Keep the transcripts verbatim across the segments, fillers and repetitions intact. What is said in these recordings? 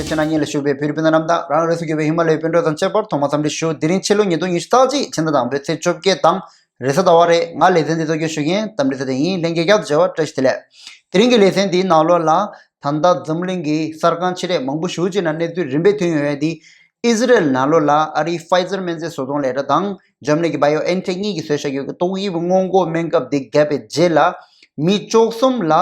ཆེ་ན་ཉིན་ལ་ཞུགས་པའི་བོད་རིགས་སྤུན་ཟླ་རྣམས་དང་རང་རེས་སུ་གྱུར་པའི་ཧི་མ་ལ་ཡའི་སྤུན་གྲོགས་དང་བཅས་པར་ཐོག་མ་འཚམས་འདྲི་ཞུ། དེ་རིང་ཕྱི་ལོ་ཉིས་སྟོང་ཉི་ཤུ་རྩ་གཅིག་ཕྱི་ཟླ་དང་པོའི་ཚེས་བཅོ་བརྒྱད་དང་རེས་གཟའ་ཟླ་བ་རེད། ང་ལེ་ཚན་འདི་གཙོ་སྐྱོང་ཞུ་མཁན་རྟ་མགྲིན་ཚེ་རིང་ཡིན། ལྷན་རྒྱས་བསྐྱར་དུ་མཇལ་བར་བཀྲ་ཤིས་བདེ་ལེགས། དེ་རིང་གི་ལེ་ཚན་འདིའི་ནང་ལོགས་ལ་ད་ལྟ་འཛམ་གླིང་གི་གསར་ཁང་ཆེ་གྲས་མང་པོ་ཞེ་པོ་ཅིག་ནང་གནས་ཚུལ་རིམ་པས་ཐོན་ཡོང་ཡ་འདི། ཨི་ཟི་རེལ་ནང་ལོགས་ལ་ཨ་རིའི་ཕའི་ཛར་སྨན་རྫས་བཟོ་ཚོང་ལས་གྲྭ་དང་འཇར་མ་ནི་གི་བྷའི་ཨོ་ཨེན་ཐེག་གཉིས་ཀྱིས་བཟོས་བཞག་ཡོད་ཀྱི་ཏོག་དབྱིབས་སྔོན་འགོག་སྨན་ཁབ་འདི་བརྒྱབ་པའི་རྗེས་ལ་མི་བཅུ་གསུམ་ལ་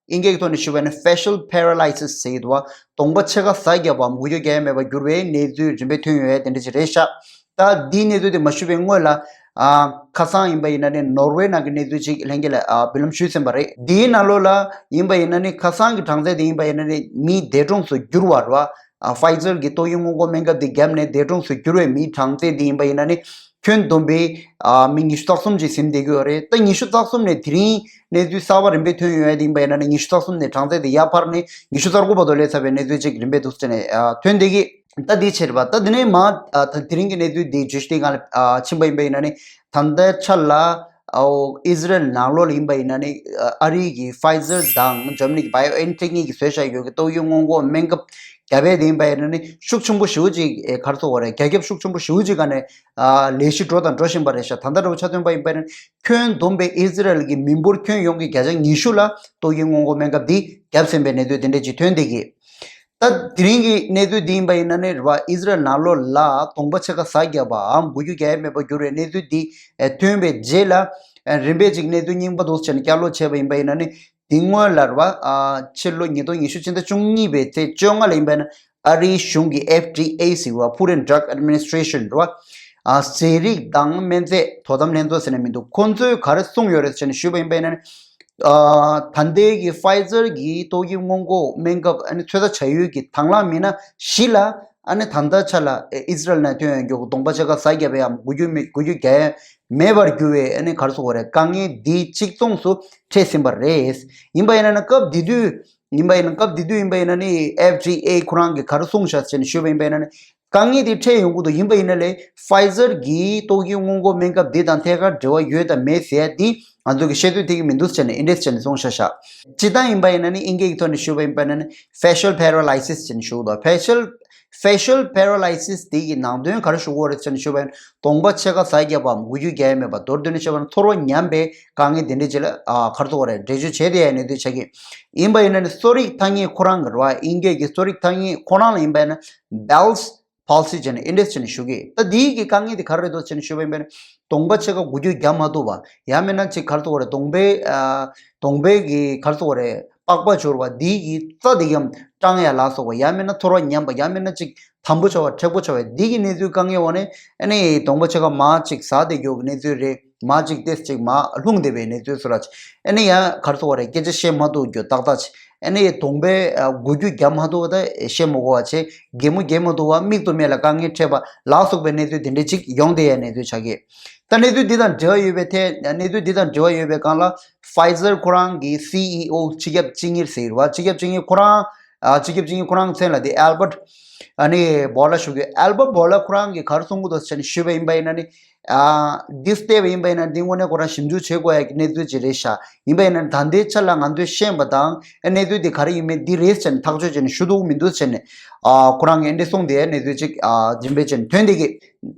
དབྱིན་སྐད་ཀྱི་ཐོག་ནས་ཞུས་པ་ཡིན་ན་facial paralysis ཟེར་གྱི་འདུག་བ། གདོང་པ་ཕྱེད་ཀ་ཟ་བརྒྱབ་པའམ་འགུལ་སྐྱོད་རྒྱག་ཡ་མེད་པར་གྱུར་བའི་གནས་ཚུལ་རིམ་པས་ཐོན་ཡོད་ཡ་དེ་འདྲ་ཅིག་རེད་ཤག་ད་འདིའི་གནས་ཚུལ་དེ་མ་ཞུས་པའི་སྔོན་ལ་ཨ་ཁ་སང་ཡིན་པ་ཡིན་ན་ནི་ནོར་ཝེ་ནང་གི་གནས་ཚུལ་ཅིག་ལྷན་རྒྱས་ལ་ཨ་འབུལ་ལམ་ཞུས་ཟིན་པ་རེད། འདིའི་ནང་ལོགས་ལ་ཡིན་པ་ཡིན་ན་ནི་ཁ་སང་གི་གྲངས་ཚད་དེ་ཡིན་པ་ཡིན་ན་ནི་མི་འདས་གྲོངས་སུ་གྱུར་བ་རེད་བ། ཨ་ཕའི་ཛར་གྱི་ཏོག་དབྱིབས་སྔོན་འགོག་སྨན་ཁབ་དེ་བརྒྱབ་ནས་འདས་གྲོངས་སུ་གྱུར་བའི་མིའི་གྲངས་ཚད་དེ་ཡིན་པ་ཡིན་ན་ནི་ཁྱོན་བསྡོམས་པའི་ཨ་མི་ཉི་ཤུ་རྩ་གསུམ་ཅིག་ཟིན་བསྡད་ཀྱི་ཡོད་རེད། ད་ཉི་ཤུ་རྩ་གསུམ་ནས་དེ་རིང་གནས་ཚུལ་གསར་པ་རིམ་པས་ཐོན་ཡོང་ཡ་དེ་ཡིན་པ་ཡིན་ན་ནི་ཉི་ཤུ་རྩ་གསུམ་ནས་གྲངས་ཚད་དེ་ཡར་འཕར་ནས་ཉི་ཤུ་རྩ་དགུ་བར་དུ་སླེབས་ཚར་བའི་གནས་ཚུལ་ཅིག་རིམ་པས་འདུག་ཟེར་ནས་ཨ་ཐོན་བསྡད་ཀྱི། ད་འདི་ཕྱིར་བ་ད་འདི་ནས་མ་ཨ་ད་དེ་རིང་གི་གནས་ཚུལ་འདི་བརྗོད་གཞི་དེ་སྒང་ལ་ཨ་ཕྱིན་པ་ཡིན་པ་ཡིན་ན་ནི་ད་ལྟའི་ཆར་ལ་ཨོ་ཨི་ཟི་རེལ་ནང་ལོགས་ལ་ཡིན་པ་ཡིན་ན་ནི་ཨ་རི་གི་ཕའི་ཛར་དང་འཇར་མ་ནི་གི་བྷའི་ཨོ་ཨེན་ཐེག་གཉིས་ཀྱིས་བཟོས་བཞག་ཡོད་ཀྱི་ཏོག་དབྱིབས་སྔོན་འགོག་སྨན་ཁབ་བརྒྱབ་པ་དེ་ཡིན་པ་ཡིན་ན་ནི་ཤུགས་ཆེན་པོ་ཞེ་པོ་ཅིག་ཨེ་ག་རེ་ཟེར་དགོས་རེད། རྒྱ་ཁྱབ་ཤུགས་ཆེན་པོ་ཞེ་པོ་ཅིག་སྒང་ནས་ཨ་ལས་གཞི་འགྲོ་དང་འགྲོ་བཞིན་པ་རེད་ཤག་ད་ལྟ་འདྲ་བོ་ཆ་མཚོན་པ་ཡིན་པ་ཡིན་ན་ཁྱོན་བསྡོམས་པའི་ཨི་ཟི་རེལ་གྱི་མི་འབོར་ཁྱོན་ཡོངས་ཀྱི་བརྒྱ་ཆ་ཉི་ཤུ་ལ་ཏོག་དབྱིབས་སྔོན་འགོག་སྨན་ཁབ་འདི་བརྒྱབ་ཟིན་པའི་གནས་ཚུལ་དེ་འདྲ་ཅིག་ཐོན་བསྡད་ཀྱི། ད་དེ་རིང་གི་གནས་ཚུལ་འདི་ཡིན་པ་ཡིན་ན་ནི་རེད་བ། ཨི་ཟི་རེལ་ནང་ལོགས་ལ་གདོང་པ་ཕྱེད་ཀ་ཟ་བརྒྱབ་པའམ་འགུལ་སྐྱོད་རྒྱག་ཡ་མེད་པར་གྱུར་བའི་གནས་ཚུལ་འདི་ཨེ་ཐོན་པའི་རྗེས་ལ་ཨེ་རིམ་པས་ཅིག་གནས་ཚུལ་རྙིང་པ་འདུག་ཟེར་ནས་བསྐྱར་ལོག་བྱས་པ་ཡིན་པ་ཡིན་ན་ནི་དེ་སྔོན་ལ་རེད་བ། ཨ་ཕྱི་ལོ་ཉིས་སྟོང་ཉི་ཤུ་ཕྱི་ཟླ་བཅུ་གཉིས་པའི་ཚེས་བཅོ་ལྔ་ལ་ཡིན་པ་ཡིན་ན་ཨ་རིའི་གཞུང་གི་ཨེཕ་ཌི་ཨེ་ཟེར་བ། Food and Drug Administration རེད་བ། ཨ་ཟས་རིགས་དང་སྨན་རྫས་དོ་དམ་ལྷན་ཚོགས་ཟེར་ནས་མི་འདུག་ཁོང་ཚོས་ག་རེ་གསུངས་ཡོད་རེད་ཟེར་ནས་ཞུས་པ་ཡིན་པ་ཡིན་ན་ནི། ཨ་ད་ལྟའི་གི་ཕའི་ཛར་གྱི་ཏོག་དབྱིབས་སྔོན་འགོག་སྨན་ཁབ་ཨ་ནི་ཚོད་ལྟ་བྱ་ཡུལ་གྱི་དང་བླངས་མི་སྣ་བཞི་ལ་ཨ་ནི་ད་ལྟའི་ཆ་ལ་ཨེ་ཨི་སི་རལ་ནང་ཐོན་ཡོང་རྒྱུ་གདོང་པ་ཕྱེད་ཀ་ཟ་བརྒྱབ་པའམ་འགུལ་སྐྱོད་མེད་འགུལ་སྐྱོད་རྒྱག་ཡ་མེད་པར་གྱུར་བའི་ཨ་ནི་ག་རེ་ཟེར་དགོས་རེད། དཀའ་ངལ་འདི་གཅིག་མཚུངས་སུ་འཕྲད་ཟིན་པ་རེད། ཡིན་པ་ཡིན་ན་ནི་སྐབས་དེ་དུས་ཡིན་པ་ཡིན་ན་སྐབས་དེ་དུས་ཡིན་པ་ཡིན་ན་ནི་ཨེཕ་ཌི་ཨེ་ཁོ་རང་གིས་ག་རེ་གསུངས་ཤག་ཟེར་ནས་ཞུས་པ་ཡིན་པ་ཡིན་ན་ནི། དཀའ་ངལ་དེ་འཕྲད་ཡོང་གི་འདུག་ཡིན་པ་ཡིན་ན་ལས་ཕའི་ཛར་གྱི་ཏོག་དབྱིབས་སྔོན་འགོག་སྨན་ཁབ་འདི་དང་ཐད་ཀར་འབྲེལ་བ་ཡོད་དམ་མེད་ཟེར་ཡ་འདི་ང་ཚོ་གི་ཤེས་ཚོད་ཐིག་གི་མི་འདུག་ཟེར་ནས་ཨིན་འདྲས་བྱས་ནས་གསུངས་ཤག་ཤག་སྤྱིར་བཏང་ཡིན་པ་ཡིན་ན་ནི་དབྱིན་སྐད་ཀྱི་ཐོག་ནས་ཞུས་པ་ཡིན་པ་ཡིན་ན་ནི་facial paralysis ཟེར་ནས་ཞུ་གི་འདུག facial facial paralysis དེ་གི་ནང་དོན་ག་རེ་ཞུ་གི་ཡོད་རེད་ཟེར་ནས་ཞུས་པ་ཡིན་ན་གདོང་པ་ཕྱེད་ཀ་ཟ་བརྒྱབ་པའམ་འགུལ་སྐྱོད་རྒྱག་ཡ་མེད་པ། མདོར་བསྡུས་ནས་བཤད་པ་ན་ཚོར་བ་ཉམས་པའི་དཀའ་ངལ་དེ་འདྲས་ཅིག་ལ་ཨ་ག་རེ་ཟེར་དགོས་རེད། འགྲེལ་བརྗོད་བྱས་བསྡད་ཡ་གནས་ཚུལ་ཆགས་ཀྱི། ཡིན་པ་ཡིན་ན་ནི་གསོ་རིག་ཐ་སྙད་ཁོ་རང་གི་རེད་བ། དབྱིན་སྐད་ཀྱི་གསོ་རིག་ཐ་སྙད་ཁོ་རང་ལ་ཡིན་པ་ཡིན་ན་Bell's palsy ཟེར་ནས་ཨིན་འདྲས་བྱས་ནས་ཞུ་གི། ད་འདིའི་གི་དཀའ་ངལ་དེ་ག་རེ་རེད་འདུག་ཟེར་ནས་ཞུས་པ་ཡིན་པ་ཡིན་ན་གདོང་པ་ཕྱེད་ཀ་འགུལ་སྐྱོད་རྒྱག་མ་ཐུབ་པ། ཡང་མིན་ན་ཅིག་ག་རེ་ཟེར་དགོས་རེད། གདོང་པའི་ཨ་གདོང་པའི་གི་ག་རེ་ཟེར་དགོས་རེད། པགས་པ་འབྱོར་བ་འདིའི་གི་རྩ་དེ་ཡང་སྐྲངས་ཡ་ལ་སོགས་པ། ཡང་མིན་ན་ཚོར་བ་ཉམས་པ། ཡང་མིན་ན་ཅིག་དམ་པོ་བྱ་བ་མཁྲེགས་པོ་བྱ་བའི་འདི་གི་གནས་ཚུལ་དཀའ་ངལ་འོག་ནས་ཨ་ནི་གདོང་པ་ཕྱེད་ཀ་མར་ཅིག་ཟག་བསྡད་རྒྱུ་གི་གནས་ཚུལ་རེད། མར་ཅིག་ཏོག་ཙམ་ཅིག་མར་ལྷུང་བསྡད་པའི་གནས་ཚུལ་བཟོ་འདྲ་ཅིག་ཨ་ནི་ཡང་ག་རེ་ཟེར་དགོས་རེད། སྐད་ཆ་བཤད་མ་ཐུབ་རྒྱུ་ཏག་ཏག་ཅིག་ཨ་ནི་གདོང་པའི་ཨ་འགུལ་སྐྱོད་རྒྱག་མ་ཐུབ་པ་དང་བཤད་མ་དགོས་པ་བྱས། གད་མོ་བགད་མ་ཐུབ་པ། མིག་ཏུ་མིག་ལ་དཀའ་ངལ་འཕྲད་པ་ལ་སོགས་པའི་གནས་ཚུལ་དེ་འདྲ་ཅིག་ཡོང་བསྡད་ཡ་གནས་ཚུལ་ཆགས་ཀྱི། ད་གནས་ཚུལ་འདི་དང་འབྲེལ་བ་ཡོད་པའི་ཐད། གནས་ཚུལ་འདི་དང་འབྲེལ་བ་ཡོད་པའི་སྒང་ལ་ཕའི་ཛར་ཁོ་རང་གི་སི་ཨི་ཨོ་སྤྱི་ཁྱབ་སྤྱི་གཉེར་ཟེར་བ། སྤྱི་ཁྱབ་སྤྱི་གཉེར་ཁོ་རང་ཨ་སྤྱི་ཁྱབ་སྤྱི་གཉེར་ཁོ་རང་མཚན་ལ་དེ་ཨལ་བྷར་ཨ་ནི་བྷོ་ལ་ཞུ་གི། ཨལ་བྷར་བྷོ་ལ་ཁོ་རང་གིས་ག་རེ་གསུང་གི་འདུག་ཟེར་ནས་ཞུས་པ་ཡིན་པ་ཡིན་ན་ནི། ཨ་འདི་བལྟས་པ་ཡིན་པ་ཡིན་ན་འདི་དངོས་གནས་ཁོ་རང་ཞིབ་འཇུག་བྱེད་དགོས་ཡ་གི་གནས་ཚུལ་ཅིག་རེད་ཤག་ཡིན་པ་ཡིན་ན་ད་ལྟའི་ཆ་ལ་ང་ཚོས་ཤེས་པ་དང་ཨ་གནས་ཚུལ་འདི་ག་རེ་ཡིན་མིན་འདི་རེད་ཟེར་ནས་ཐག་གཅོད་བྱས་ནས་ཞུ་ཐུབ་ཀྱི་མི་འདུག་ཟེར་ནས་ཨ་ཁོ་རང་གིས་ཨ་འདྲས་གསུངས་བསྡད་ཡ་གནས་ཚུལ་ཅིག་ཨ་རིམ་པས་བྱས་ནས་ཐོན་བསྡད་ཀྱི།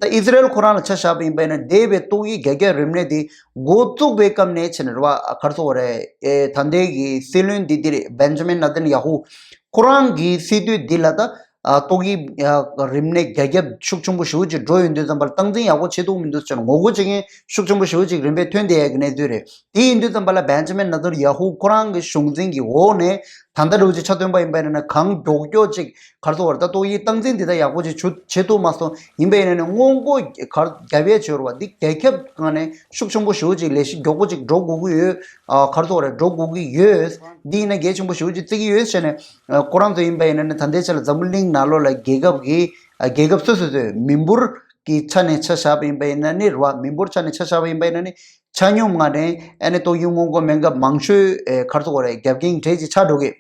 ད་ཨི་ཟི་རལ་ཁོ་རང་ལ་ཆ་བཞག་པ་ཡིན་པ་ཡིན་ན་འདས་པའི་ཏོག་དབྱིབས་རྒྱ་ཁྱབ་རིམས་ནད་འདི་འགོ་བཙུགས་པའི་སྐབས་ནས་བྱས་ནས་རེད་བ། ག་རེ་ཟེར་དགོས་རེད། ཨེ་ད་ལྟའི་གི་སྲིད་བློན་འདི་འདི་རེད། བེན་ཇ་མིན་ནེ་ཐན་ཡ་ཧུ། ཁོ་རང་གི་སྲིད་དུས་འདི་ལ་ད་ཨ་ཏོག་དབྱིབས་ཨ་རིམས་ནད་རྒྱ་ཁྱབ་ཤུགས་ཆེན་པོ་ཞེ་པོ་ཅིག་འགྲོ་ཡོང་དུས་ཙམ་པ་ལ་སྟངས་འཛིན་ཡག་པོ་བྱེད་ཐུབ་མི་འདུག་ཟེར་ནས་ངོ་རྒོལ་བྱེད་མཁན་ཤུགས་ཆེན་པོ་ཞེ་པོ་ཅིག་རིམ་པས་ཐོན་བསྡད་ཡ་གི་གནས་ཚུལ་རེད། དེ་ཡིན་དུས་ཙམ་པ་ལ་བེན་ཇ་མིན་ནེ་ཐན་ཡ་ཧུ་ཁོ་རང་གི་གཞུང་འཛིན་གྱི་འོག་ནས་ད་ལྟ་འདྲ་བོ་ཅིག་ཆ་མཚོན་པ་ཡིན་པ་ཡིན་ན་གང་མགྱོགས་མགྱོགས་ཅིག་ག་རེ་ཟེར་དགོས་རེད། ད་ཏོག་དབྱིབས་སྟངས་འཛིན་འདི་ད་ཡག་པོ་ཅིག་བྱུ་བྱེད་ཐུབ་མ་སོང་། ཡིན་པ་ཡིན་ན་ནི་སྔོན་འགོག་ག་རེ་རྒྱབ་ཡས་བྱས་པ་འདི་རྒྱལ་ཁབ་སྒང་ནས་ཤུགས་ཆེན་པོ་ཞེ་པོ་ཅིག་ལས་གཞི་མགྱོགས་པོ་ཅིག་འགྲོ་དགོས་ཀྱི་ཡོད། ཨ་ག་རེ་ཟེར་དགོས་རེད། འགྲོ་དགོས་ཀྱི་ཡོད། འདི་ཡིན་ན་གལ་ཆེན་པོ་ཞེ་པོ་ཅིག་བརྩི་གི་ཡོད་ཟེར་ནས་ཨ་ཁོ་རང་ཚོ་ཡིན་པ་ཡིན་ན་ནི་ད་ལྟའི་ཆ་ལ་འཛམ་བུ་གླིང་ནང་ལོགས་ལ་རྒྱལ་ཁབ་ཀྱི་ཨ་རྒྱལ་ཁབ་སོ་སོ་སོའི་མི་འབོར་གྱི་ཆ་ནས་ཆ་བཞག་པ་ཡིན་པ་ཡིན་ན་ནི་རེད་བ། མི་འབོར་ཆ་ནས་ཆ་བཞག་པ་ཡིན་པ་ཡིན་ན་ནི་ཆ་སྙོམས་ངང་ནས་ཨ་ནི་ཏོག་དབྱིབས་སྔོན་འགོག་སྨན་ཁབ་མང་ཤོས་ཨེ་ག་རེ་ཟེར་དགོས་རེད། རྒྱབ་མཁན་གྲས་ཅིག་ཆགས་འགྲོ་གི།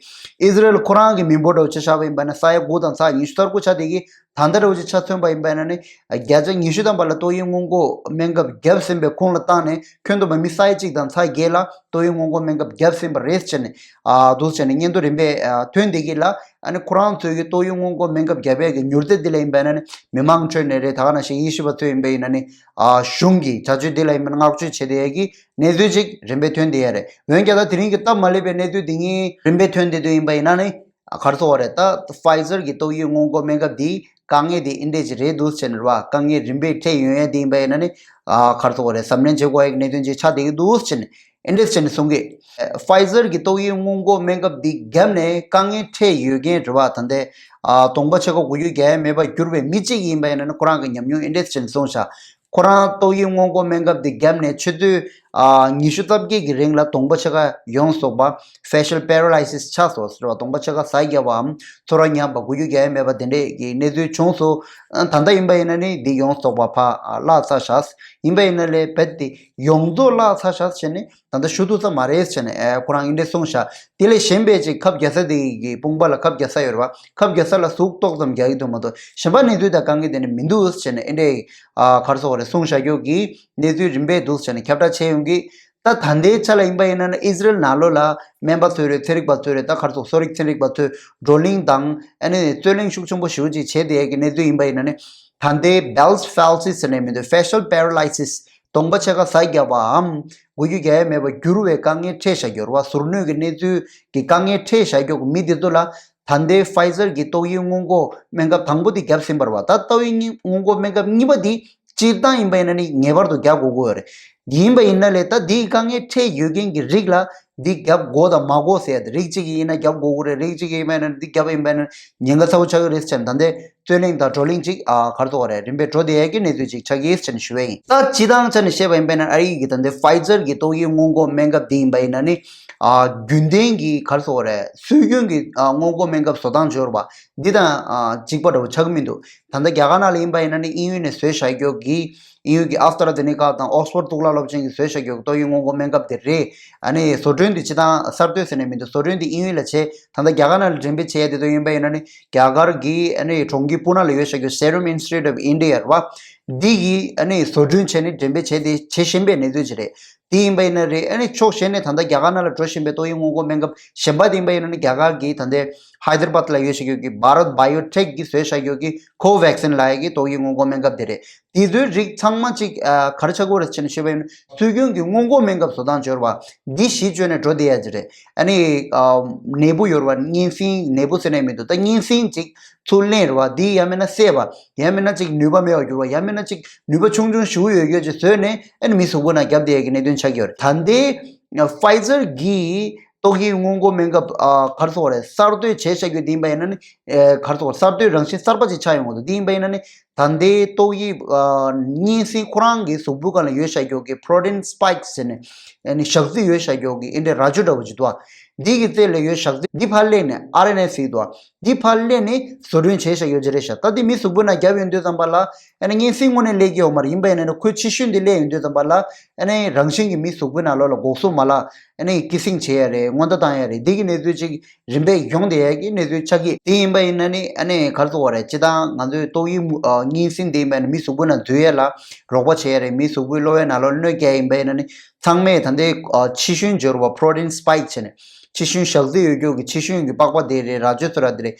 ཨི་ཟི་རལ་ཁོ་རང་གི་མི་འབོར་འདྲ་བོ་ཆ་བཞག་པ་ཡིན་པ་ན་ས་ཡ་དགུ་དང་ས་ཡ་ཉི་ཤུ་རྩ་དགུ་ཆགས་བསྡད་ཀྱི། ད་ལྟ་འདྲ་བོ་ཅིག་ཆ་མཚོན་པ་ཡིན་པ་ཡིན་ན་ནི་བརྒྱ་ཆ་ཉི་ཤུ་ཐམ་པ་ལ་ཏོག་དབྱིབས་སྔོན་འགོག་སྨན་ཁབ་བརྒྱབ་ཟིན་པའི་ཁོངས་ལ་བཏང་ནས་ཁྱོན་བསྡོམས་པ་མི་ས་ཡ་གཅིག་དང་ཚེག་བརྒྱད་ལ་ཏོག་དབྱིབས་སྔོན་འགོག་སྨན་ཁབ་བརྒྱབ་ཟིན་པ་རེད་ཟེར་ནས་ཨ་འདུག་ཟེར་ནས་སྙན་ཐོ་རིམ་པས་ཨ་ཐོན་བསྡད་ཀྱི་ལ། ཨ་ནི་ཁོ་རང་ཚོའི་གི་ཏོག་དབྱིབས་སྔོན་འགོག་སྨན་ཁབ་བརྒྱབ་པའི་གི་མྱུར་ཚད་འདི་ལ་ཡིན་པ་ཡིན་ན་ནི་མི་མང་ཁྲོད་ནས་རེད། ད་ག་ནང་བཞིན་དབྱེ་ཞིབ་པ་ཚོས་ཡིན་པ་ཡིན་ན་ནི་ཨ་གཞུང་གི་བྱ་སྤྱོད་འདི་ལ་ཡིན་པ་ན་བསྔགས་བརྗོད་བྱེད་བསྡད་ཡ་གི་གནས་ཚུལ་ཅིག་རིམ་པས་ཐོན་བསྡད་ཡ་རེད། འོན་ཀྱང་ད་དེ་རིང་གི་སྟབས་མ་ལེགས་པའི་གནས་ཚུལ་འདི་གཉིས་རིམ་པས་ཐོན་བསྡད་དུས་ཡིན་པ་ཡིན་ན་ནི་ག་རེ་ཟེར་བ་རེད། ད་Pfizer་གི་ཏོག་དབྱིབས་སྔོན་འགོག་སྨན་ཁབ་འདི་དཀའ་ངལ་འདི་ཨིན་འདྲས་ཅིག་རེད་འདུག་ཟེར་ནས་རེད་བ། དཀའ་ངལ་རིམ་པས་འཕྲད་ཡོང་ཡ་འདི་ཡིན་པ་ཡིན་ན་ནི་ཨ་ག་རེ་ཟེར་བ་རེད། གཟབ་ནན་བྱེད་དགོས་ཡ་གི་གནད་དོན་ཅིག་ཆགས་བསྡད་ཀྱི་འདུག་ཟེར་ནས་ཨིན་འདྲས་ཟེར་ནས་གསུང་གི། Pfizer་གི་ཏོག་དབྱིབས་སྔོན་འགོག་སྨན་ཁབ་འདི་བརྒྱབ་ནས་དཀའ་ངལ་འཕྲད་ཡོད་མཁན་རེད་བ། ད་ལྟའི་ཨ་གདོང་པ་ཕྱེད་ཀ་མགོ་རྒྱུ་རྒྱག་ཡ་མེད་པར་གྱུར་པའི་མི་གཅིག་ཡིན་པ་ཡིན་ན་ནི་ཁོ་རང་གི་ཉམས་མྱོང་ཨིན་འདྲས་ཟེར་ནས་གསུངས་ཤག་ཁོ་རང་ཏོག་དབྱིབས་སྔོན་འགོག་སྨན་ཁབ་འདི་བརྒྱབ་ནས་ཆུ་ཚོད་ཨ་ཉི་ཤུ་རྩ་བརྒྱད་ཀྱི་རིང་ལ་གདོང་པ་ཕྱེད་ཀ་ཡོངས་རྫོགས་པ་facial paralysis་ཆགས་སོང་ཟེར་བ། གདོང་པ་ཕྱེད་ཀ་ཟ་བརྒྱབ་པའམ་ཚོར་བ་ཉམས་པ་མགོ་རྒྱུ་རྒྱག་ཡ་མེད་པ་དེ་འདྲས་ཀྱི་གནས་ཚུལ་བྱུང་སོང་། ཨ་ད་ལྟ་ཡིན་པ་ཡིན་ན་ནི་འདི་ཡོངས་རྫོགས་པ་ཕར་ཨ་བརླག་ཚར་ཤག་ཡིན་པ་ཡིན་ན་ལས་རྦད་དེ་ཡོངས་རྫོགས་བརླག་ཚར་ཤག་བྱས་ནས་ད་ལྟ་ཞུ་ཐུབ་ས་མ་རེད་བྱས་ནས་ཨ་ཁོ་རང་ཨིན་འདྲས་གསུངས་ཤག་དེ་ལས་གཞན་པའི་ཅིག་ཁབ་རྒྱག་ས་དེ་གི་དཔུང་པ་ལ་ཁབ་རྒྱག་ས་ཡོད་རེད་བ། ཁབ་རྒྱག་ས་ལ་ཟུག་ཏོག་ཙམ་རྒྱག་གི་འདུག་མ་གཏོགས་གཞན་པ་གནས་ཚུལ་དང་དཀའ་ངལ་དེ་འདྲ་མི་འདུག་བྱས་ནས་ཨིན་འདྲས་ཨ་ག་རེ་ཟེར་བ་རེད། གསུངས་བཞག་རྒྱུ་གི་གནས་ཚུལ་རིམ་པས་འདུག་བྱས་ནས་ཁྱབ་བསྒྲགས་བྱས་ཡོང་གི། ད་ད་ལྟའི་ཆ་ལ་ཡིན་པ་ཡིན་ན་ནི་ཨི་ཟི་རེལ་ནང་ལོགས་ལ་སྨན་པ་ཚོ་རེད། ཚན་རིག་པ་ཚོ་རེད། ད་ག་རེ་ཟེར། གསོ་རིག་ཚན་རིག་པ་ཚོས་བགྲོ་གླེང་དང་ཨ་ནི་རྩོད་གླེང་ཤུགས་ཆེན་པོ་ཞེ་པོ་ཅིག་བྱས་བསྡད་ཡ་གི་གནས་ཚུལ་ཡིན་པ་ཡིན་ན་ནི། ད་ལྟའི་Bell's palsy་ཟེར་ནས་མི་འདུག facial paralysis། གདོང་པ་ཕྱེད་ཀ་ཟ་བརྒྱབ་པའམ་མགོ་རྒྱུ་རྒྱག་ཡ་མེད་པར་གྱུར་བའི་དཀའ་ངལ་འཕྲད་བཞག་རྒྱུ་རེད་བ། ཟུར་གནོད་ཀྱི་གནས་ཚུལ་གྱི་དཀའ་ངལ་འཕྲད་བཞག་རྒྱུ་གི་མི་དེ་ཚོ་ལ་ད་ལྟའི་Pfizer་གི་ཏོག་དབྱིབས་སྔོན་འགོག་སྨན་ཁབ་དང་པོ་དེ་བརྒྱབ་ཟིན་པ་རེད་བ། ད་ཏོག་དབྱིབས་སྔོན་འགོག་སྨན་ཁབ་གཉིས་པ་དེ་སྤྱིར་བཏང་ཡིན་པ་ཡིན་ན་ནི་ངེས་པར་དུ་རྒྱག་དགོས་ཀྱི་ཡོད་རེད། ཡིན་པ་ཡིན་ན་ལས་ད་འདིའི་དཀའ་ངལ་འཕྲད་ཡོད་མཁན་གྱི་རིགས་ལ་འདི་རྒྱབ་དགོས་དང་མ་དགོས་ཟེར་ཡ་དེ། རིགས་གཅིག་ཡིན་ན་རྒྱབ་དགོས་ཀྱི་རེད། རིགས་གཅིག་ཡིན་པ་ཡིན་ན་འདི་རྒྱབ་ཡིན་པ་ཡིན་ན་ཉེན་ཁ་ཚ་པོ་ཆགས་ཀྱི་རེད་ཟེར། ད་ལྟའི་རྩོད་གླེང་དང་བགྲོ་གླེང་ཅིག་ཨ་ག་རེ་ཟེར་བ་རེད། རིམ་པས་འགྲོ་བསྡད་ཡ་གི་གནས་ཚུལ་ཅིག་ཆགས་ཀྱི་ཡོད་ཟེར་ནས་ཞུ་བ་ཡིན། ད་སྤྱིར་བཏང་ཆ་ནས་བཤད་པ་ཡིན་པ་ཡིན་ན་ཨ་རི་གི་ད་ལྟའི་Pfizer་གི་ཏོག་དབྱིབས་སྔོན་འགོག་སྨན་ཁབ་འདི་ཡིན་པ་ཡིན་ན་ནི་ཨ་རྒྱུན་ལྡན་གྱི་ག་རེ་ཟེར་བ་རེད། སྲོལ་རྒྱུན་གྱི་ཨ་སྔོན་འགོག་སྨན་ཁབ་བཟོ་སྟངས་སྦྱོར་བ་འདི་དང་ཨ་གཅིག་པ་འདྲ་བོ་ཆགས་ཀྱི་མི་འདུག་ད་ལྟ་རྒྱ་གར་ནང་ལ་ཡིན་པ་ཡིན་ན་ནི་དབྱིན་ཡུལ་ནས་བཟོས་བཞག་རྒྱུ་གི་དབྱིན་ཡུལ་གྱི་ཨེ་སི་ཊ་ར་ཛེ་ནེ་ཀ་དང་ཨོག་སི་ཕོར་ཌི་གཙུག་ལག་སློབ་ཆེན་གྱིས་བཟོས་བཞག་རྒྱུ་གི་ཏོག་དབྱིབས་སྔོན་འགོག་སྨན་ཁབ་དེ་རེད། ཨ་ནི་བཟོ་སྐྲུན་དེ་སྤྱིར་བཏང་གསར་གཏོད་ཟེར་ནས་མི་འདུག་བཟོ་སྐྲུན་དེ་དབྱིན་ཡུལ་ལ་བྱས། ད་ལྟ་རྒྱ་གར་ནང་ལ་འགྲེམས་སྤེལ་བྱས་ཡ་དེ་ཚོ་ཡིན་པ་ཡིན་ན་ནི་རྒྱ་གར་གྱི་ཨ་ནི་གྲོང་ཁྱེར་པུ་ན་ལ་ཡོད་བཞག་རྒྱུ་Serum Institute of India་རེད་བ། འདི་གིས་ཨ་ནི་བཟོ་སྐྲུན་བྱས་ནས་འགྲེམས་སྤེལ་བྱས་ཏེ་བྱེད་བཞིན་པའི་གནས་ཚུལ་ཅིག་རེད། དེ་ཡིན་པ་ཡིན་ན་རེད། ཨ་ནི་ཕྱོགས་གཞན་ནས་ད་ལྟ་རྒྱ་གར་ནང་ལ་འགྲོ་བཞིན་པའི་ཏོག་དབྱིབས་སྔོན་འགོག་སྨན་ཁབ་གཞན་པ་དེ་ཡིན་པ་ཡིན་ན་ནི་རྒྱ་གར་གྱི་ད་ལྟའི་ཧའི་དར་བཱད་ལ་ཡོད་བཞག་རྒྱུ་གི་Bharat Biotech་གིས་བཟོས་བཞག་རྒྱུ་གི་Covaxin་ལབ་ཡ་གི་ཏོག་དབྱིབས་སྔོན་འགོག་སྨན་ཁབ་དེ་རེད། དེ་ཚོའི་རིགས་ཚང་མ་གཅིག་ཨ་ག་རེ་ཆགས་ཀྱི་ཡོད་རེད་ཟེར་ནས་ཞུས་པ་ཡིན་ན་སྲོལ་རྒྱུན་གྱི་སྔོན་འགོག་སྨན་ཁབ་བཟོ་སྟངས་སྦྱོར་བ་འདི་གཞི་བཅོལ་ནས་འགྲོ་བསྡད་ཡ་ཅིག་རེད། ཨ་ནི་ཨ་ནད་འབུ་ཡོད་རེད་བ། གཉན་སྲིན་ནད་འབུ་ཟེར་ནས་མི་འདུག་ད་གཉན་སྲིན་གཅིག་ཚུར་ལེན་རེད་བ། འདི་ཡང་མིན་ན་བསད་པ། ཡང་མིན་ན་གཅིག་ནུས་པ་མེད་པར་གྱུར་བ། ཡང་མིན་ན་གཅིག་ནུས་པ་ཆུང་ཆུང་ཞེ་པོ་ཡོད་རྒྱུ་ཅིག་བཟོས་ནས་ཨ་ནི་མི་གཟུགས་པོ་ནང་བརྒྱབ་བསྡད་ཡ་གི་གནད་དོན་ཆགས་ཀྱི་ཡོད་རེད། ད་ལྟའི་Pfizer་གིས་ཏོག་དབྱིབས་སྔོན་འགོག་སྨན་ཁབ་ཨ་ག་རེ་ཟེར་བ་རེད། གསར་གཏོད་བྱས་བཞག་རྒྱུ་འདི་ཡིན་པ་ཡིན་ན་ནི་ཨེ་ག་རེ་ཟེར་བ་རེད། གསར་གཏོད་རང་བཞིན་གསར་པ་ཅིག་ཆགས་ཡོང་གི་འདུག་འདི་ཡིན་པ་ཡིན་ན་ནི་ད་ལྟའི་ཏོག་དབྱིབས་ཨ་གཉན་སྲིན་ཁོ་རང་གི་གཟུགས་པོའི་སྒང་ལ་ཡོད་བཞག་རྒྱུ་གི་protein spike་ཟེར་ནས་ཨ་ནི་ཞག་རྩི་ཡོད་བཞག་རྒྱུ་གི་ཨེ་འདྲའི་རྭ་ཅོ་འདྲ་བོ་ཅིག་འདུག་ཨ། འདི་གི་རྩེ་ལ་ཡོད་ཞག་རྩི་འདི་ཕར་ལེན་ནས་ཨར་ཨེན་ཨེ་ཟེར་གྱི་འདུག་ཨ། འདི་ཕར་ལེན་ནས་བཟོ་སྐྲུན་བྱས་བཞག་ཡོད་ཅིག་རེད་ཤག་ད་འདི་མི་གཟུགས་པོའི་ནང་བརྒྱབ་ཡོང་དུས་ཙམ་པ་ལ་ཨ་ནི་གཉན་སྲིན་དངོས་གནས་སླེབས་ཀྱི་ཡོད་མ་རེད། ཡིན་པ་ཡིན་ན་ནི་ཁོའི་ཕྱི་ཤུན་འདི་སླེབས་ཡོང་དུས་ཙམ་པ་ལ་ཨ་ནི་རང་བཞིན་གྱིས་མི་གཟུགས་པོའི་ནང་ལོགས་ལ་འགོག་སྲུང་མ་ལག་ཨ་ནི་སྐྱེད་སྲིང་བྱེད་ཡ་རེད། སྔོན་བརྡ་བཏང་ཡ་རེད། འདི་གི་གནས་ཚུལ་ཅིག་རིམ་པས་ཡོང་བསྡད་ཡ་གི་གནས་ཚུལ་ཆགས་ཀྱི། དེ་ཡིན་པ་ཡིན་ན་ནི་ཨ་ནི་ག་རེ་ཟེར་བ་རེད། སྤྱིར་བཏང་ང་ཚོའི་ཏོག་དབྱིབས་མུ་ཨ་གཉན་སྲིན་དེ་ཡིན་པ་ཡིན་ན་མི་གཟུགས་པོའི་ནང་འཛུལ་ཡ་ལ་རོགས་པ་བྱེད་ཡ་རེད། མི་གཟུགས་པོའི་གློ་བའི་ནང་ལོགས་གནོད་སྐྱེལ་ཡ་ཡིན་པ་ཡིན་ན་ནི་ཚང་མས་ད་ལྟའི་ཨ་ཕྱི་ཤུན་སྦྱོར་བ་protein spike་བྱས་ནས་ཕྱི་ཤུན་ཞག་རྩི་ཡོད་རྒྱུ་གི་ཕྱི་ཤུན་གྱི་པགས་པ་དེ་རེད། རྭ་ཅོ་ཚོ་ར་དེ་རེད།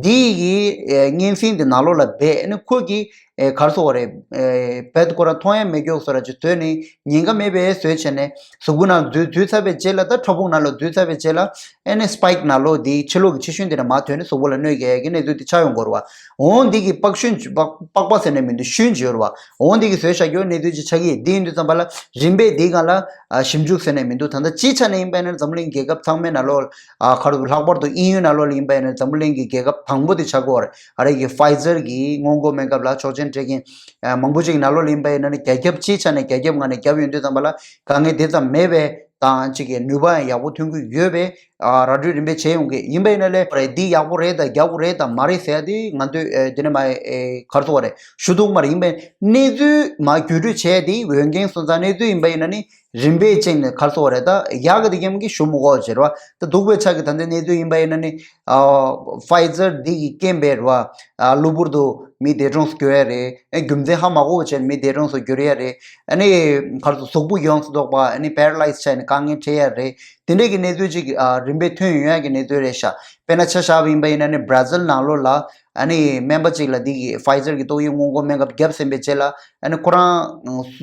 འདི་ཡི་ཨེ་གཉན་སྲིན་དེ་ནང་ལོགས་ལ་སྦས་ཨ་ནི་ཁོ་གི་ཨེ་ག་རེ་ཟེར་བ་རེད། ཨེ་རྦད་ཁོ་རང་མཐོང་ཡ་མེད་རྒྱུ་བཟོ་འདྲ་ཅིག་བཟོས་ནས་ཉེན་ཁ་མེད་པའི་བཟོས་བྱས་ནས་གཟུགས་པོ་ནང་འཛུལ་འཛུལ་ཚར་བའི་རྗེས་ལ། ད་ཕྲ་ཕུང་ནང་ལོགས་འཛུལ་ཚར་བའི་རྗེས་ལ་ཨ་ནི་spike་ནང་ལོགས་དེ་ཕྱི་ལོགས་ཀྱི་ཕྱི་ཤུན་དེ་འདྲ་མར་ཐོན་ནས་གཟུགས་པོ་ལ་གནོད་སྐྱེལ་ཡ་གི་གནས་ཚུལ་དེ་ཆགས་ཡོང་གི་རེད་བ། འོང་འདི་གི་པགས་ཤུན་པགས་པགས་པ་ཟེར་ནས་མི་འདུག་ཤུན་ཅིག་ཡོད་རེད་བ། འོང་འདི་གི་བཟོས་བཞག་རྒྱུ་གནས་ཚུལ་ཅིག་ཆགས་ཀྱི། འདི་ཡིན་དུས་ཙམ་པ་ལ་རིམ་པས་འདིའི་སྒང་ལ་ཨ་ཞིབ་འཇུག་ཟེར་ནས་མི་འདུག་ད་ལྟ་སྤྱིའི་ཆ་ནས་ཡིན་པ་ཡིན་ན་འཛམ་གླིང་རྒྱལ་ཁབ་ཚང་མའི་ནང་ལོགས་ཨ་ག་རེ་ལྷག་པར་དུ་དབྱིན་ཡུལ་ནང་ལོགས་ལ་ཡིན་པ་ཡིན་ན་འཛམ་གླིང་གི་རྒྱལ་ཁབ་དང་པོ་དེ་ཆགས་ཀྱི་ཡོད་རེད། ཨ་རི་གི་Pfizer་གི་སྔོན་འགོག་སྨན་ཁབ་ལ་ཆོག་མཆན་སྤྲད་མཁན་ཨ་མང་པོ་ཅིག་ནང་ལོགས་ལ་ཡིན་པ་ཡིན་ན་ནི་རྒྱ་ཁྱབ་སྤྱིའི་ཆ་ནས་རྒྱ་ཁྱབ་ངང་ནས་བརྒྱབ་ཡོང་དུས་ཙམ་པ་ལ་དཀའ་ངལ་དེ་ཙམ་མེད་པའི་དང་ཅིག་གི་ནུས་པ་ཡང་ཡག་པོ་ཐོན་གྱི་ཡོད་པའི་ཨ་ར་སྤྲོད་རིམ་པས་བྱས་ཡོང་གི། ཡིན་པ་ཡིན་ན་ལས་རེད། འདི་ཡག་པོ་རེད་དང་རྒྱག་དགོས་རེད་དང་མ་རེད་ཟེར་ཡ་དེ་ང་ཚོས་ཨེ་དེ་ནས་མ་ཨེ་ག་རེ་ཟེར་བ་རེད། ཞུ་ཐུབ་མ་རེད། ཡིན་པས་གནས་ཚུལ་མ་བརྒྱུད་སྤྲོད་བྱས་ཏེ་འོས་འགན་སོང་ཙང་གནས་ཚུལ་ཡིན་པ་ཡིན་ན་ནི་རིམ་པས་བཅིངས་ནས་ག་རེ་ཟེར་བ་རེད། ད་ཡག་གི་དེ་མཁན་གྱིས་ཞུ་མི་དགོས་ཟེར་བ། ད་སྡུག་པའི་ཆ་གི་ད་ལྟའི་གནས་ཚུལ་ཡིན་པ་ཡིན་ན་ནི་ཨ་Pfizer་འདི་གི་རྐྱེན་པས་རེད་བ། ཨ་གློ་བུར་དུ་མི་འདས་གྲོངས་སུ་གྱུར་ཡ་རེད། ཨེ་རྒྱུ་མཚན་ཧ་མ་གོ་བ་བྱས་ནས་མི་འདས་གྲོངས་སུ་གྱུར་ཡ་རེད། ཨ་ནི་ག་རེ་ཟེར། གཟུགས་པོ་ཡོངས་སུ་རྫོགས་པ་ཨ་ནི་paralyze་བྱས་ནས་དཀའ་ངལ་འཕྲད་ཡ་རེད། དེ་འདྲས་ཀྱི་གནས་ཚུལ་ཅིག་ཨ་རིམ་པས་ཐོན་ཡོང་ཡ་གི་གནས་ཚུལ་རེད་ཤག་དཔེར་ན་ཆ་བཞག་པ་ཡིན་པ་ཡིན་ན་ནི་བྷ་ར་ཟིལ་ནང་ལོགས་ལ་ཨ་ནི་སྨན་པ་ཅིག་ལ་འདི་གི་Pfizer་གི་ཏོག་དབྱིབས་སྔོན་འགོག་སྨན་ཁབ་བརྒྱབ་ཟིན་པའི་རྗེས་ལ་ཨ་ནི་ཁོ་རང་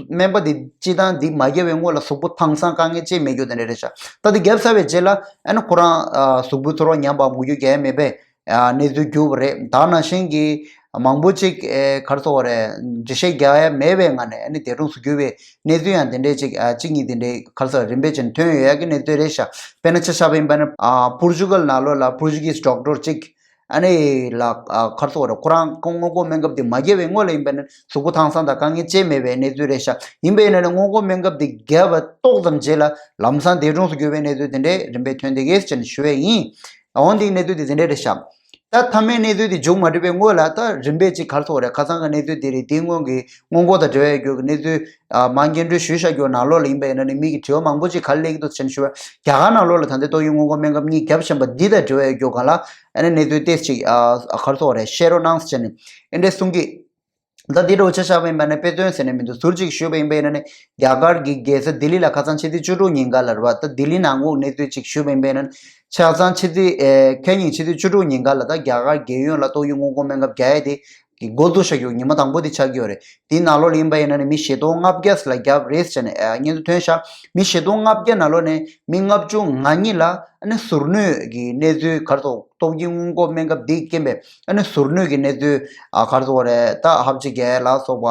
སྨན་པ་འདི་སྤྱིར་བཏང་འདི་མ་བརྒྱབ་པའི་སྔོན་ལ་གཟུགས་པོ་ཐང་སང་དཀའ་ངལ་ཅི་མེད་རྒྱུ་དེ་འདྲས་རེད་ཤག་ད་འདི་བརྒྱབ་ཚར་བའི་རྗེས་ལ་ཨ་ནི་ཁོ་རང་གཟུགས་པོའི་ཚོར་བ་ཉམས་པ་མུ་རྒྱུ་རྒྱག་ཡ་མེད་པས། གནས་ཚུལ་གྱུར་པ་རེད། ད་ནང་བཞིན་གྱི་མང་པོ་ཅིག་ག་རེ་ཟེར་དགོས་རེད། འགྲེལ་བཤད་རྒྱག་ཡ་མེད་པའི་ངང་ནས་ཨ་ནི་འདས་གྲོངས་སུ་གྱུར་པའི་གནས་ཚུལ་ཡང་དེ་འདྲས་ཅིག་གཅིག་གཉིས་དེ་འདྲས་ག་རེ་ཟེར་རིམ་པས་ཅིག་ཐོན་ཡོད་ཡ་གི་གནས་ཚུལ་རེད་ཤག་དཔེར་ན་ཆ་བཞག་པ་ཡིན་པ་ན་པོར་ཅུ་གལ་ནང་ལོགས་ལ་པོར་ཅུ་གིས་ཌོག་ཊར་ཅིག་ཨ་ནི་ལ་ག་རེ་ཟེར་དགོས་རེད། ཁོ་རང་སྔོན་འགོག་སྨན་ཁབ་དེ་མ་བརྒྱབ་པའི་སྔོན་ལ་ཡིན་པ་ན་གཟུགས་པོ་ཐང་སང་དང་དཀའ་ངལ་ཅི་མེད་པའི་གནས་ཚུལ་རེད་ཤག་ཡིན་པ་ཡིན་ན་ནི་སྔོན་འགོག་སྨན་ཁབ་དེ་བརྒྱབ་པ་ཏོག་ཙམ་རྗེས་ལ་ལམ་སང་འདས་གྲོངས་སུ་གྱུར་པའི་གནས་ཚུལ་དེ་འདྲས་རིམ་པས་ཐོན་བསྡད་ཀྱི་ཡོད་ཅེས་ཞུ་ཡས་ཡིན། འོན་ཏེ་གནས་ཚུལ་དེ་དེ་འདྲས་རེད་ཤག་ད་མཐའ་མའི་གནས་ཚུལ་དེ་མཇུག་མ་སྒྲིལ་བའི་སྔོན་ལ་ད་རིམ་པས་ཅིག་ག་རེ་ཟེར་དགོས་རེད། ཁ་སང་གི་གནས་ཚུལ་དེ་རེད། དེའི་སྔོན་གྱི་སྔོན་འགོག་དང་འབྲེལ་བའི་རྒྱུ་གི་གནས་ཚུལ་ཨ་མར་སྙན་སྒྲོན་ཞུས་བཞག་རྒྱུ་ནང་ལོགས་ལ་ཡིན་པ་ཡིན་ན་ནི་མི་གི་དྲི་བ་མང་པོ་ཅིག་ག་རེ་སླེབས་ཀྱི་འདུག་ཟེར་ཞུ་བ། རྒྱ་གར་ནང་ལོགས་ལ་ད་ལྟའི་ཏོག་དབྱིབས་སྔོན་འགོག་སྨན་ཁབ་གཉིས་བརྒྱབ་བཞིན་པ་འདི་དང་འབྲེལ་བའི་རྒྱུ་སྒང་ལ་ཨ་ནི་གནས་ཚུལ་ཏོག་ཙམ་ཅིག་ཨ་ག་རེ་ཟེར་དགོས་རེད། བཤད་རོགས་གནང་ཟེར་ནས་ཨེ་འདྲས་གསུང་གི། ད་འདི་འདྲ་བོ་ཆ་བཞག་པ་ཡིན་པ་ན་དཔེ་མཚོན་ཟེར་ནས་མི་འདུག་ཟུར་ཅིག་ཞུས་པ་ཡིན་པ་ཡིན་ན་ནི་རྒྱ་གར་གྱི་རྒྱལ་ས་ལྡི་ལི་ལ་ཁ་སང་ཕྱི་ཚེས་བཅུ་དྲུག་ཉིན་ཀ་ལ་རེད་བ། ད་ལྡི་ལི་ནང་ལོགས་གནས་ཚུལ་ཅིག་ཞུས་པ་ཡིན་པ་ཡིན་ན་ནི་ཆ་ཚང་ཕྱི་ཚེས་ཨེ་ཁ་ཉིན་ཕྱི་ཚེས་བཅུ་དྲུག་ཉིན་ཀ་ལ་ད་རྒྱ་གར་རྒྱལ་ཡོངས་ལ་ཏོག་དབྱིབས་སྔོན་འགོག་སྨན་ཁབ་རྒྱག་ཡས་དེ་གི་འགོ་འཛུགས་བྱ་རྒྱུ་ཉི་མ་དང་པོ་དེ་ཆགས་ཀྱི་ཡོད་རེད། དེའི་ནང་ལོགས་ལ་ཡིན་པ་ཡིན་ན་ནི་མི་བཞི་སྟོང་ལྔ་བརྒྱ་ལ་བརྒྱབ་རེད་ཟེར་ནས་ཨེ་སྙན་ཐོ་ཐོན་ཤག་མི་བཞི་སྟོང་ལྔ་བརྒྱ་ནང་ལོགས་ནས་མི་ལྔ་བཅུ་ང་གཉིས་ལ་ཨ་ནི་ཟུར་གནོད་ཀྱི་གནས་ཚུལ་ག་རེ་ཟེར། ཏོག་དབྱིབས་སྔོན་འགོག་སྨན་ཁབ་འདིས་རྐྱེན་པས་ཨ་ནི་ཟུར་གནོད་ཀྱི་གནས་ཚུལ་ཨ་ག་རེ་ཟེར་དགོས་རེད། ད་ཧབ་ཆི་རྒྱག་ཡ་ལ་སོགས་པ།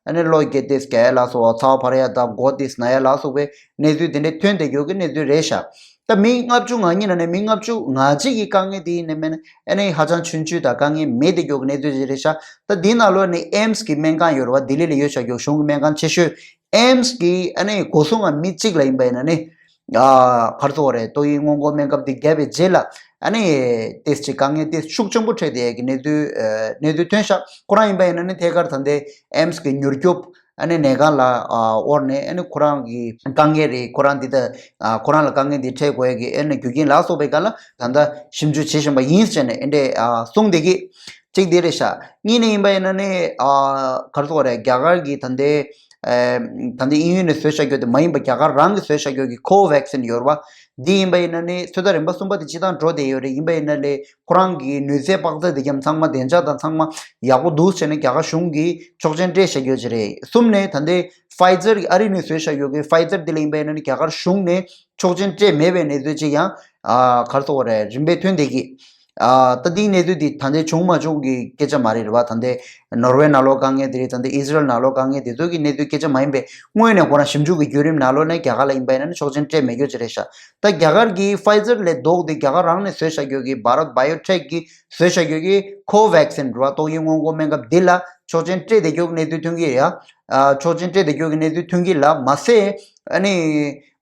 ཨ་ནི་གློ་རྒྱག་ཏེ་རྒྱག་ཡ་ལ་སོགས་པ། ཚ་བ་འཕར་ཡ་དང་མགོ་ཏིས་ན་ཡ་ལ་སོགས་པའི་གནས་ཚུལ་དེ་འདྲ་ཐོན་བསྡད་ཡོད་ཀྱི་གནས་ཚུལ་རེད་ཤག་ད་མི་ལྔ་བཅུ་ང་གཉིས་ནང་ནས་མི་ལྔ་བཅུ་ང་གཅིག་གི་དཀའ་ངལ་དེ་ཡིན་ནའི་མིན་ཨ་ནི་ཧ་ཅང་ཆུང་ཆུང་དང་དཀའ་ངལ་མེད་བསྡད་ཡོད་ཀྱི་གནས་ཚུལ་ཞིག་རེད་ཤག་ད་འདིའི་ནང་ལོགས་ནས་ཨེམ་སི་གི་སྨན་ཁང་ཡོད་རེད་བ། ལྡི་ལི་ལ་ཡོད་བཞག་ཡོད་གཞུང་གི་སྨན་ཁང་ཆེ་ཤོས། ཨེམ་སི་གི་ཨ་ནི་སྒོ་སྲུང་བ་མི་གཅིག་ལ་ཡིན་པ་ཡིན་ན་ནི། ཨ་ག་རེ་ཟེར་དགོས་རེད། ཏོག་དབྱིབས་སྔོན་འགོག་སྨན་ཁབ་འདི་བརྒྱབ་པའི་རྗེས་ལ་ཨ་ནི་ཏོག་ཙམ་དཀའ་ངལ་དེ་ཤུགས་ཆེན་པོ་འཕྲད་བསྡད་ཡས་ཀྱི་གནས་ཚུལ་ཨ་གནས་ཚུལ་ཐོན་ཤག་ཁོ་རང་ཡིན་པ་ཡིན་ན་ནི་ཐད་ཀར་ད་ལྟའི་ཨེམ་སི་གི་མྱུར་སྐྱོབ་ཨ་ནི་ལས་ཁང་ལ་ཨ་དབོར་ནས་ཨ་ནི་ཁོ་རང་གི་དཀའ་ངལ་རེད། ཁོ་རང་འདི་ལྟ་ཨ་ཁོ་རང་ལ་དཀའ་ངལ་འདི་འཕྲད་དགོས་ཡས་ཀྱི་ཨ་ནི་རྒྱུ་རྐྱེན་ལ་སོགས་པའི་སྒང་ལ་ད་ལྟ་ཞིབ་འཇུག་བྱེད་བཞིན་པ་ཡིན་ཟེར་ནས་ཨེ་འདྲས་ཨ་གསུངས་བསྡད་ཀྱི། གཅིག་དེ་རེད་ཤག་གཉིས་ནས་ཡིན་པ་ཡིན་ན་ནི་ཨ་ག་རེ་ཟེར་དགོས་རེད། རྒྱ་གར་གྱི་ད་ལྟའི་ཨེ་ད་ལྟའི་དབྱིན་ཡུལ་ནས་བཟོས་བཞག་རྒྱུ་དེ་མ་ཡིན་པ་རྒྱ་གར་རང་གིས་བཟོས་བཞག་རྒྱུ་གི་ཁོ་ཝེག་སིན་ཡོད་རེད་བ། འདི་ཡིན་པ་ཡིན་ན་ནི་ཚོད་ལྟ་རིམ་པ་གསུམ་པ་དེ་སྤྱིར་བཏང་འགྲོ་བསྡད་ཡོད་རེད། ཡིན་པ་ཡིན་ན་ལས་ཁོ་རང་གི་ནུས་རྩལ་དཔག་ཚད་དེ་རྒྱབ་ཚང་མ་བདེ་འཇགས་དང་ཚང་མ་ཡག་པོ་འདུག་བྱས་ནས་རྒྱ་གར་གཞུང་གིས་ཆོག་མཆན་སྤྲད་བཞག་རྒྱུ་ཅིག་རེད། གསུམ་ནས་ད་ལྟའི་ཕའི་ཛར་གྱི་ཨ་རི་ནས་བཟོས་བཞག་ཡོད་ཀྱི་ཕའི་ཛར་འདི་ལ་ཡིན་པ་ཡིན་ན་ནི་རྒྱ་གར་གཞུང་ནས་ཆོག་མཆན་སྤྲད་མེད་པའི་གནས་ཚུལ་ཅིག་ཡང་ཨ་ག་རེ་ཟེར་དགོས་རེད། རིམ་པས་ཐོན་བསྡད་ཀྱི། ཨ་ད་ལྟའི་གནས་ཚུལ་འདི་ད་ལྟའི་བྱུང་མ་བྱུང་གི་སྐད་ཆ་མ་རེད་རེད་བ། ད་ལྟའི་ནོར་ཝེ་ནང་ལོགས་དཀའ་ངལ་དེ་རེད། ད་ལྟའི་ཨི་སི་རལ་ནང་ལོགས་དཀའ་ངལ་དེ་ཚོ་གི་གནས་ཚུལ་སྐད་ཆ་མ་ཡིན་པས། དངོས་གནས་ཁོ་རང་ཞིབ་འཇུག་གི་བརྒྱུད་རིམ་ནང་ལོགས་ནས་རྒྱ་གར་ལ་ཡིན་པ་ཡིན་ན་ནི་ཆོག་མཆན་སྤྲད་མེད་རྒྱུ་ཅིག་རེད་ཤག་ད་རྒྱ་གར་གྱི་ཕའི་ཛར་ལས་ལྡོག་སྟེ་རྒྱ་གར་རང་ནས་བཟོས་བཞག་རྒྱུ་གི་བྷ་རད་བྷའི་ཡོ་ཊེག་གིས་བཟོས་བཞག་རྒྱུ་གི་ཁོ་ཝེག་སིན་རེད་བ། ཏོག་དབྱིབས་སྔོན་འགོག་སྨན་ཁབ་འདི་ལ་ཆོག་མཆན་སྤྲད་བསྡད་རྒྱུ་གི་གནས་ཚུལ་ཐོན་གྱི་ཡོད། ཨ་ཆོག་མཆན་སྤྲད་བསྡད་རྒྱུ་གི་གནས་ཚུལ་ཐོན་གྱི་ལ་མ་ཟད། ཨ་ནི་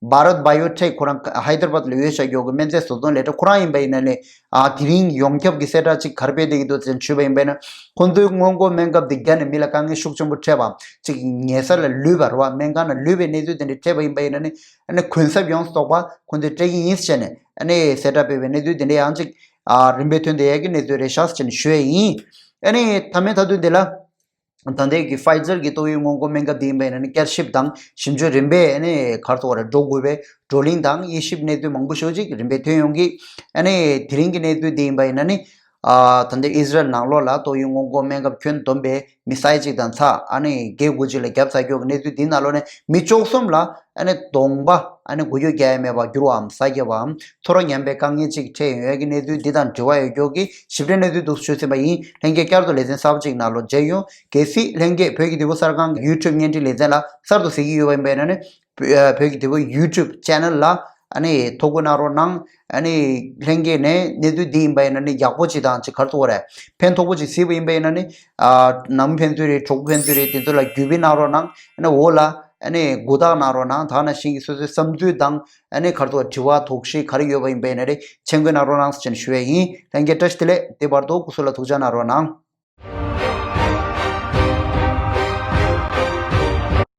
བྷ་རད་བྷའི་ཡོ་ཊེག་ཁོ་རང་ཧའི་དར་བཱད་ལ་ཡོད་བཞག་རྒྱུ་གི་སྨན་རྫས་བཟོ་ཚོང་ལས་གྲྭ་ཁོ་རང་ཡིན་པ་ཡིན་ན་ལས་ཨ་དེ་རིང་ཡོངས་ཁྱབ་ཀྱི་གསལ་བསྒྲགས་ཅིག་ག་རེ་སྤེལ་བསྡད་ཀྱི་འདུག་ཟེར་ཞུས་པ་ཡིན་པ་ཡིན་ན། ཁོང་ཚོའི་སྔོན་འགོག་སྨན་ཁབ་འདི་བརྒྱབ་ནས་མི་ལ་དཀའ་ངལ་ཤུགས་ཆེན་པོ་འཕྲད་པའམ་ཅིག་ཉལ་ས་ལ་ལུས་པ་རེད་བ། སྨན་ཁང་ལ་ལུས་པའི་གནས་ཚུལ་དེ་འདྲ་འཕྲད་པ་ཡིན་པ་ཡིན་ན་ནི་ཨ་ནི་གུན་གསབ་ཡོངས་སུ་རྫོགས་པ་ཁོང་ཚོས་སྤྲད་ཀྱི་ཡིན་ཟེར་ནས་ཨ་ནི་གསལ་བསྒྲགས་སྤེལ་བའི་གནས་ཚུལ་དེ་འདྲ་ཡང་ཅིག་ཨ་རིམ་པས་ཐོན་བསྡད་ཡས་ཀྱི་གནས་ཚུལ་རེད་ཤག་ཟེར་ནས་ཞུ་ཡས་ཡིན། ཨ་ནི་མཐའ་མའི་མཐའ་དོན་དེ་ལ། ད་ལྟའི་གི་ཕའི་ཛར་གྱི་ཏོག་དབྱིབས་སྔོན་འགོག་སྨན་ཁབ་དེ་ཡིན་པ་ཡིན་ན་ནི་བསྐྱར་ཞིབ་དང་ཞིབ་འཇུག་རིམ་པས་ཨ་ནི་ག་རེ་ཟེར་དགོས་རེད། འགྲོ་དགོས་པའི་བགྲོ་གླེང་དང་དབྱེ་ཞིབ་གནས་ཚུལ་མང་པོ་ཞེ་པོ་ཅིག་རིམ་པས་ཐོན་ཡོང་གི། ཨ་ནི་དེ་རིང་གི་གནས་ཚུལ་དེ་ཡིན་པ་ཡིན་ན་ནི་ཨ་ད་ལྟའི་ཨི་སི་རལ་ནང་ལོགས་ལ་ཏོག་དབྱིབས་སྔོན་འགོག་སྨན་ཁབ་ཁྱོན་བསྡོམས་པའི་མི་ས་ཡ་གཅིག་དང་ཚེག་ཨ་ནི་བརྒྱད་དགུ་ཅིག་ལ་བརྒྱབ་ཚར་ཡོད་ཀྱི་གནས་ཚུལ་དེའི་ནང་ལོགས་ནས་མི་བཅུ་གསུམ་ལ་ཨ་ནི་གདོང་པ་ཨ་ནི་མགོ་སྐྱོད་རྒྱག་ཡ་མེད་པར་འགྱུར་བའམ་ཟ་རྒྱབ་པའམ་ཚོར་བ་ཉམས་པའི་དཀའ་ངལ་ཅིག་འཕྲད་ཡོང་ཡ་གི་གནས་ཚུལ་འདི་དང་འབྲེལ་བ་ཡོད་རྒྱུ་གི་ཞིབ་ཕྲའི་གནས་ཚུལ་འདུག་ཞུས་ཟིན་པ་ཡིན། ལྷན་རྒྱས་བསྐྱར་དུ་ལེ་ཚན་གསར་པ་ཅིག་ནང་ལོགས་མཇལ་ཡོང་། གལ་སྲིད་ལྷན་རྒྱས་བོད་ཀྱི་དུས་བབ་གསར་ཁང་གི་ཡུ་ཊུབ་བརྙན་འཕྲིན་ལེ་ཚན་ལ་གསར་དུ་གཟིགས་ཀྱི་ཡོད་པ་ཡིན་པ་ཡིན་ན་ནི་བོད་ཀྱི་དུས་བབ་ཡུ་ཊུབ་ཆེ་ནལ་ལ་ཨ་ནི་ཐུགས་ཁུར་གནང་རོགས་གནང་། ཨ་ནི་ལྷན་རྒྱས་ནས་གནས་ཚུལ་འདི་ཡིན་པ་ཡིན་ན་ནི་ཡག་པོ་ཅིག་དང་ཅིག་ག་རེ་ཟེར་དགོས་རེད། ཕན་ཐོགས་པོ་ཅིག་གཟིགས་པ་ཡིན་པ་ཡིན་ན་ནི་ཨ་ནང་མི་ཕན་ཚུན་རེད། གྲོགས་པོ་ཕན་ཚུན་རེད། དེ་ཚོ་ལ་བརྒྱུད་སྤེལ་གནང་རོགས་གནང་། ཨ་ནི་འོག་ལ་ཨ་ནི་མགོ་བཏགས་གནང་རོགས་གནང་། ད་ནང་བཞིན་གྱི་སོ་སོའི་བསམ་ཚུལ་དང་ཨ་ནི་ག་རེ་ཟེར་དགོས་རེད། དྲི་བ་དོགས་གཞི་ག་རེ་ཡོད་པ་ཡིན་པ་ཡིན་ན་རེད། མཆན་འགོད་གནང་རོགས་གནང་ཟེར་ནས་ཞུ་ཡས་ཡིན། ལྷན་རྒྱས་བཀྲ་ཤིས་བདེ་ལེགས། དེ་བར་དུ་སྐུ་གཟུགས་ལ་ཐུགས་ཅག་གནང་རོགས་གནང་།